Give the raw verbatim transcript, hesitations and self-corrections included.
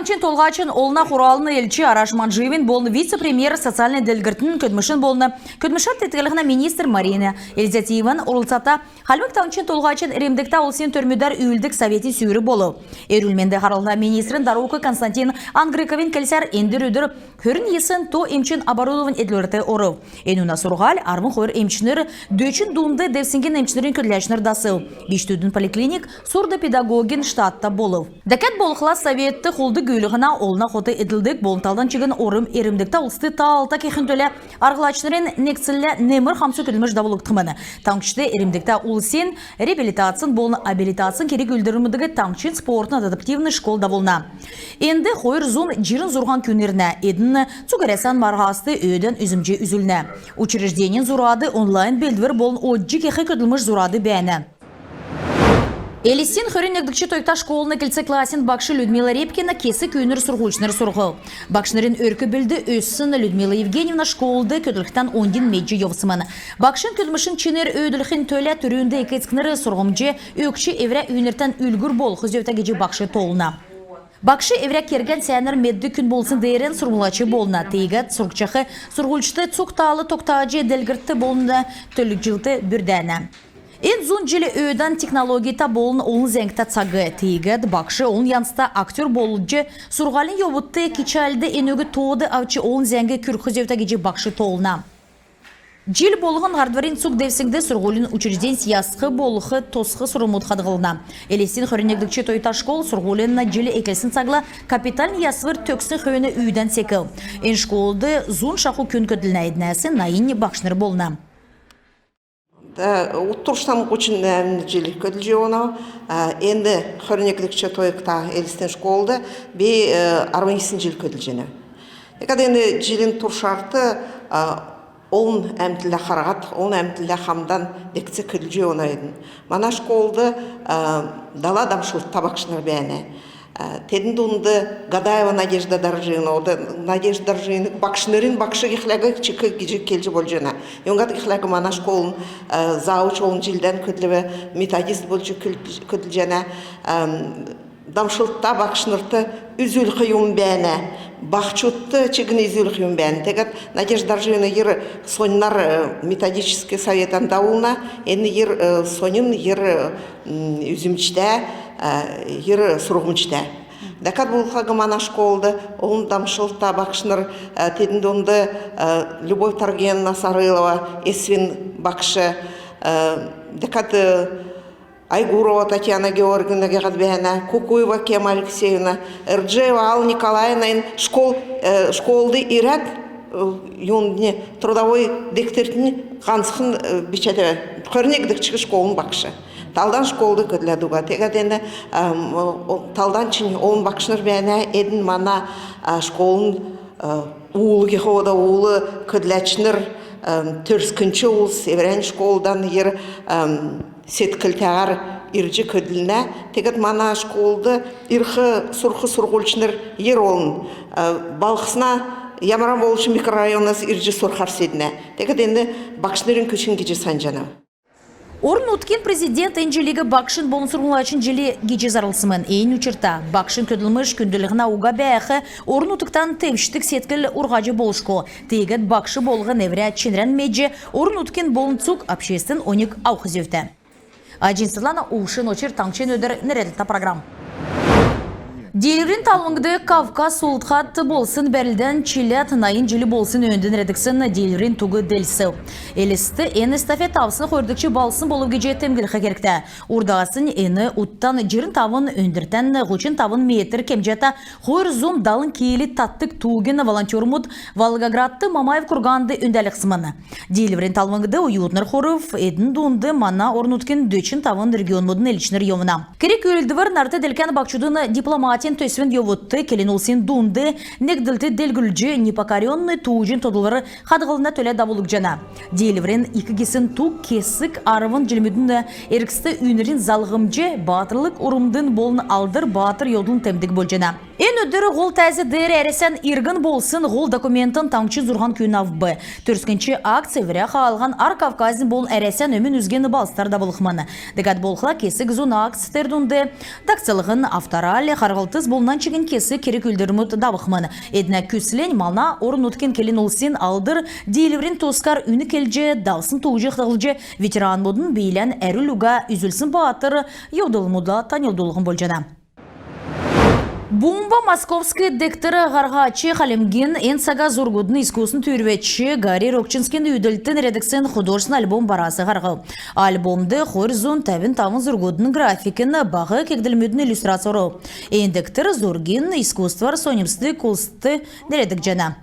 Таңһчин Толһачин Олна Хуралын элч Араш Манджиевин болн вице-премьер, социальн делгрлтин, көдлмшин болн көдлмшәр теткллһнә министр Марина Эльзятиеван орлцата Хальмг Таңһчин Толһачин эрмдгтә улсин төрмүдәр үүлддг советин сүүр болв. Эрүл-менд харлһна министрин дарук Константин Ангрыковин келсәр, эндр өдр хөрн йисн то эмчин оборудовань эдлврт орв. Энүнә сурһуль арвн хойр эмчнр, дөчн дунд девсңгин эмчнрин көдләчнр дасв. Бичкдүдин поликлиник сурдопедагогин штатта болв. Дәкәд болхла советд хулд-гүүлһнә, олна хот эдлдг болн талдан чигн орм эрмдгтә улст таалта кехин төлә арһлачнрин некцллә немр хамцу көдлмш давулгдхмн. Таңһчд эрмдгтә улсин реабилитацин болн абилитацин керг-үүлдврмүдиг таңһчин спортын адаптивн школ давулна. Энд хойр зун җирн зурһан күн ирнә. Эдн цуг Әрәсән марһаст өөдән үзмҗ үзүлнә. Учрежденин зурад онлайн белдвр болн одҗ кех көдлмш зурад бәәнә. Элстин хөрн негдгч тойгта школын эклц классин багш Людмила Репкина кесг үйнр сурһульчнр сурһв. Багшнрин өрк-бүлд өссн Людмила Евгеньевна школд көдлхдән оньдин медҗ йовсмн. Багшин көдлмшин чинр өөдлүлхин төлә түрүнд эк-эцкнр сурһмҗ өгч, эврә үйнртән үлгүр болх зөвтә гиҗ багш тоолна. Багш эврә кергән сәәнәр меддг күн болсн деерән сурһмҗлач болна. Тиигәд сурһҗах сурһульчд цуг таал тогтаҗ, делгрлт болн төлҗлт бүрдәнә. Эн зун җил өөдән технологита болн олн зәңгтә цаг. Тиигәд багш олн янзта актер болҗ, сурһулин йовудт, кичәлд энүг тоод авч, олн зәңг күргх зөвтә гиҗ багш тоолна. Җил болһн һардврин цуг девсңд сурһулин учрежденьс ясх болх тосх сурврмуд хадһлна. Элстин хөрн негдгч тойгта школ сурһулин җил эклсн цагла капитальн ясвр төгссн хөөн үүдән секв. Эн школд зун шаху күн көдлнә, эднәс найн багшнр болна. Ут туршдан һучн нәәмн җил көдлҗ йовнав. Эн хөрн негдгч тойгта Элстин школд би арвн йисн җил көдлҗәнәв. Тегәд эн җилин туршарт олн әмтнлә харһад, олн әмтнлә хамдан дегц көдлҗ йовнавидн. Мана школд дала дамшлтта багшнр бәәнә. Тедн дунд Гадаева Надежда Доржиевна, ода Надежда Доржиевна багшнрин багш гихлә чик гиҗ келҗ болҗана. Юңгад гихлә мана школын завуч олн җилдән көдлв, методист болҗ көдлҗәнә. Дамшлтта багшнрт үзүлх юмн бәәнә, баһчудт чигн үзүлх юмн бәәнә. Тегәд Надежда Доржиевна йир соньнар методическ советән давулна, эн йир соньн, йир үзмҗтә, йир сурһмҗта. Дәкәд болхла мана школд олн дамшлтта багшнр, тедн дунд Любовь Таргеновна Сарылова, эсвин багш, дәкәд Айгурова Татьяна Георгиевна гиһәд бәәнә, Кукуева Кема Алексеевна, Эрджеева Алла Николаевна. Эн школ, школд ирәд, юнднь, трудовой дегтртнь һанцхн бичәтә, хөрн негдгч школын багш. Талдан школд көдләд уга. Тегәд эн талдан чигн олн багшнр бәәнә, эдн мана школын ул гихлә, ул көдләчнр, төрскнч улс, эврәннь школдан йир седклтәһәр ирҗ көдлнә. Тегәд мана школд ирх, сурх сурһульчнр йир олн, балһсна ямаран болвчн микрорайонас ирҗ сурхар седнә. Тегәд эн багшнрин күчн гиҗ санҗанав. Орн-нутгин президент эн җилиг багшин болн сурһмҗлачин җил гиҗ зарлсмн. Эн учрта багшин көдлмш күндллһнә уга бәәх, орн-нутгтан тевчдг седкл урһаҗ болшго. Тиигәд багш болһн эврә чинрән медҗ, орн-нутгин болн цуг обществин оньг авх зөвтә. Аҗин Светлана, Увшин Очр, «Таңһчин өдр» нерәдлтә программ. Диилврин талвңд Кавказ сулдхад болсн бәрлдән чиләд найн җил болсн өөнд нерәдгдсн Диилврин туг делсв. Элстд эн эстафет авсн хойрдгч балһсн болв гиҗ темдглх кергтә. Урдаснь эн утдан җирн тавн, өндртән һучн тавн метр кемҗәтә, хойр зун далн кил татдг тугиг волонтермуд Волгоградт Мамаев курганд өндәлһсмн. Диилврин талвңд оютнр хурв, эдн дунд мана орн-нутгин дөчн тавн регионмудын элчнр йовна. Керг-үүлдвр нарт делкән баһчудын дипломатин төсвин йовудт келн улсин дунд негдлт делгрүлҗ, непокорённый тууҗин тодлвр хадһллһна төлә давулгдҗана. Диилврин ик гисн туг кесг арвн җилмүдин эргцд үйнрин залһмҗ, баатрлг урмдын болн алдр баатр йовдлын темдг болҗана. Эн өдр һол тәәз деер Әрәсән иргн болсн һол документин таңһчин зурһан күн авв. Төрскнч акц эврә хаалһан Ар Кавказин болн Әрәсән өмн үзгин балһсдар давулхмн. Дәкәд болхла кесг зун акц, тер дунд дакцалһн, авторалли, харһлтс болн нань чигн кесг керг-үүлдврмүд давхмн. Эднә күслнь мана орн-нутгин келн улсин алдр диилврин тускар үнн келҗ, давсн тууҗ хадһлҗ, ветеранмудын биилән әрвлл уга үзүлсн баатр йовдлмудла таньлдулһн болҗана. «Бумба» московск дегтр һарһач Хальмгин эн цага зургудын искусствин түүрвәч Гарри Рокчинскин үүдәлтин нерәдгдсн художественн альбом барас һарһв. Альбомд хойр зун тәвн тавн зургудын графикин, баһ кегдлмүдин иллюстрац орв. Эн дегтр зургин искусствар соньмсдг улст нерәдгдҗәнә.